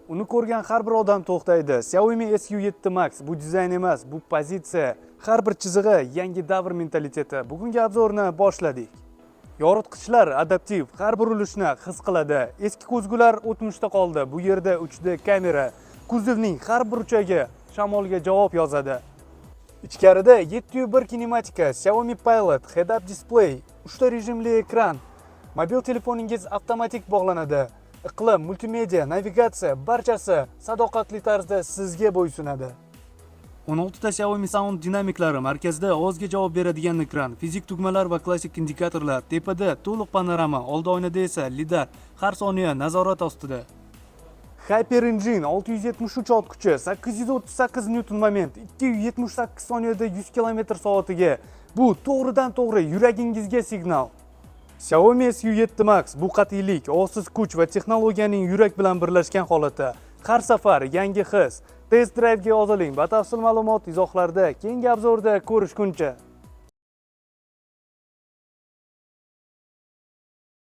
Uni ko'rgan har bir odam to'xtaydi. Xiaomi SU7 Max bu dizayn emas, bu pozitsiya. Har bir chizig'i yangi davr mentaliteti. Bugungi обзор ni boshladik. Yoritgichlar adaptiv, har bir urilishni his qiladi. Eski ko'zgular o'tmishda qoldi. Bu yerda 3D kamera. Kuzovning har bir burchagi shamolga javob yozadi. Ichkarida 7.1 kinematika, Xiaomi Pilot, head-up display, 3 ta rejimli ekran. Mobil telefoningiz avtomatik bog'lanadi. Iqlim, multimedia, navigatsiya, barchasi sadoqatli tarzda sizga bo'ysunadi. 16 ta Xiaomi Sound dinamiklari, markazda ovozga javob beradigan ekran, fizik tugmalar va klassik indikatorlar, tepada to'liq panorama, oldi oynada esa lidar har soniya nazorat ostida. Hyper Engine 673 ot kuchi, 838 newton moment, 278 soniyada 100 km soatiga. Bu to'g'ridan to'g'ri yuragingizga signal. Xiaomi SU7 Max bu qat'iylik, ovozsiz kuch va texnologiyaning yurak bilan birlashgan holati. Har safar yangi his. Test drive ga yoziling. Batafsil ma'lumot izohlarda. Keyingi обзор da ko'rishguncha.